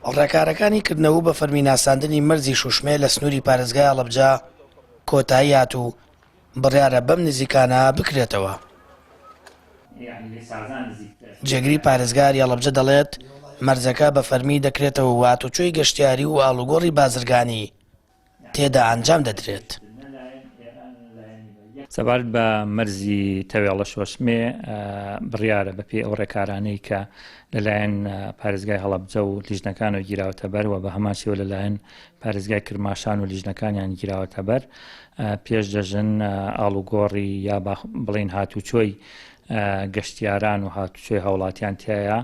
ڕێکارەکانی کردنەوە و بە فەرمی ناساندنی مەرزی شوشمێ لە سنووری پارێزگای هەڵەبجە کۆتایی هات و بڕیارە بەم نزیکانە بکرێتەوە. جێگری پارێزگاری هەڵەبجە دەڵێت، مەرزەکە بە فەرمی دەکرێتەوە و هاتوچۆی گەشتیاری و ئاڵوگۆڕی بازرگانی تێدا ئەنجام دەدرێت. سەبارەت بە مەرزی تەوێڵە شۆشمێ بڕیارە بەپێی ئەو ڕێکارانەی کە لەلایەن پارێزگای هەڵەبجە و لیژنەکانەوە گیراوەتە بەر و بە هەمان شێوە لەلایەن پارێزگای کرماشان و لیژنەکانیان گیراوەتە بەر پێش جەژن ئاڵوگۆڕی یا بڵین هاتوچۆی گەشتیاران و هاتوچۆی هاوڵاتیان تایە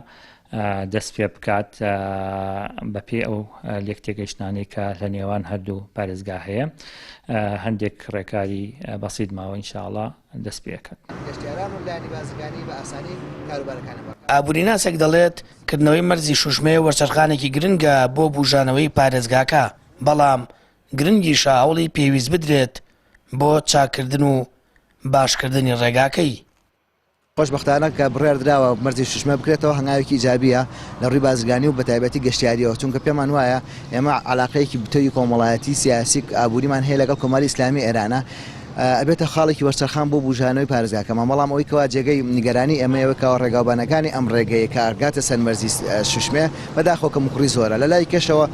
دەست پێ بکات بەپێی ئەو لێکتێگەیشتانەی کە لە نێوان هەردوو پارێزگا هەیە هەندێک ڕێکاری بەسیت ماوە ئینشاءڵا دەست پێکات. ئابووریناسێک دەڵێت، کردنەوەی مەرزی شوشمێ وەرچەرخانێکی گرنگە بۆ بوژانەوەی پارێزگاکە، بەڵام گرنگیشە هەوڵی پێویست بدرێت بۆ چاککردن و باشکردنی ڕێگاکەی. خۆشبەختانە کە بڕیار دراوە مەرزی شوشمە بکرێتەوە هەنگاوێکی ئیجابییە لە ڕووی بازرگانی و بەتایبەتی گەشتیارییەوە، چونکە پێمان وایە ئێمە عەلاقەیەکی بتەوی کۆمەڵایەتی، سیاسی، ئابووریمان هەیە لەگەڵ کۆماری ئیسلامی ئێرانە، ئەبێتە خاڵێکی وەرچەرخان بۆ بوژانەوەی پارێزگاکەمان، بەڵام ئەوەی کەوا جێگەی نیگەرانی ئێمەیە ئەوەی کەوا ڕێگاوبانەکانی ئەم ڕێگەیە کە ئەگاتە سەر مەرزی شوشمێ بەداخەوە کەموکوڕی زۆرە، لە لای کەشەوە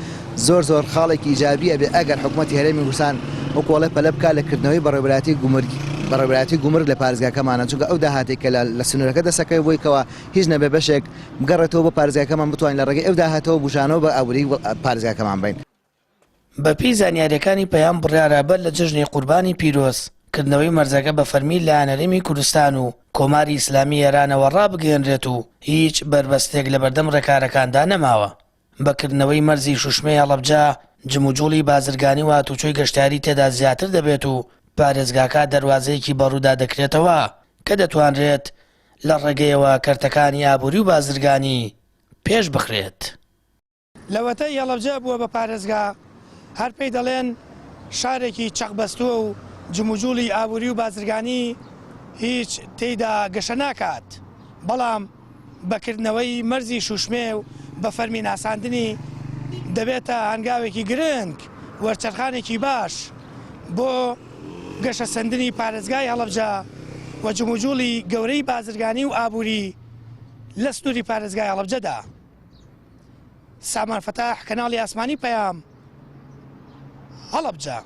زۆر زۆر خاڵێکی ئیجابی ئەبێ ئەگەر حکومەتی هەرێمی کوردستان وەکو ئەڵێ پەلە بکا لە کردنەوەی بەڕێوەبەرایەتی گومرگ بەڕێوەبەرایەتی گومرگ لە پارێزگاکەمانە چونکە ئەو داهاتەی کە لە سنوورەکە دەسەکەوێ بۆی کەوا هیچ نەبێ بەشێک بگەڕێتەوە بۆ پارێزگاکەمان بتوانین لە ڕێگەی ئەو داهاتەوە بوژانەوە بە ئابووری پارێزگاکەمان بین. بەپێی زانیارییەکانی پەیام بڕیارە بەر لە جەژنی قوربانی پیرۆز، کردنەوەی مەرزەکە بە فەرمی لایەن هەرێمی کوردستان و کۆماری ئیسلامی ئێرانەوە ڕابگەیەنرێت و هیچ بەربەستێک لەبەردەم ڕێکارەکاندا نەماوە. بە کردنەوەی مەرزی شوشمەی هەڵەبجە، جموجوڵی بازرگانی و هاتوچۆی گەشتیاری تێدا زیاتر دەبێت و پارێزگاکە دەروازەیەکی بەڕوودا دەکرێتەوە کە دەتوانرێت لە ڕێگەیەوە کەرتەکانی ئابووری و بازرگانی پێش بخرێت. لەوەتەی هەڵەبجە بووە بە پارێزگا، هەر پێی دەڵێن شارێکی چەقبەستووە و جموجوڵی ئابووری و بازرگانی هیچ تێیدا گەشە ناکات، بەڵام بە کردنەوەی مەرزی شوشمێ و بە فەرمی ناساندنی دەبێتە هەنگاوێکی گرنگ، وەرچەرخانێکی باش بۆ گەشەسەندنی پارێزگای هەڵەبجە و جموجوڵی گەورەی بازرگانی و ئابووری لە سنووری پارێزگای هەڵەبجەدا. سامان فەتاح، کەناڵی ئاسمانی پەیام، هەڵەبجە.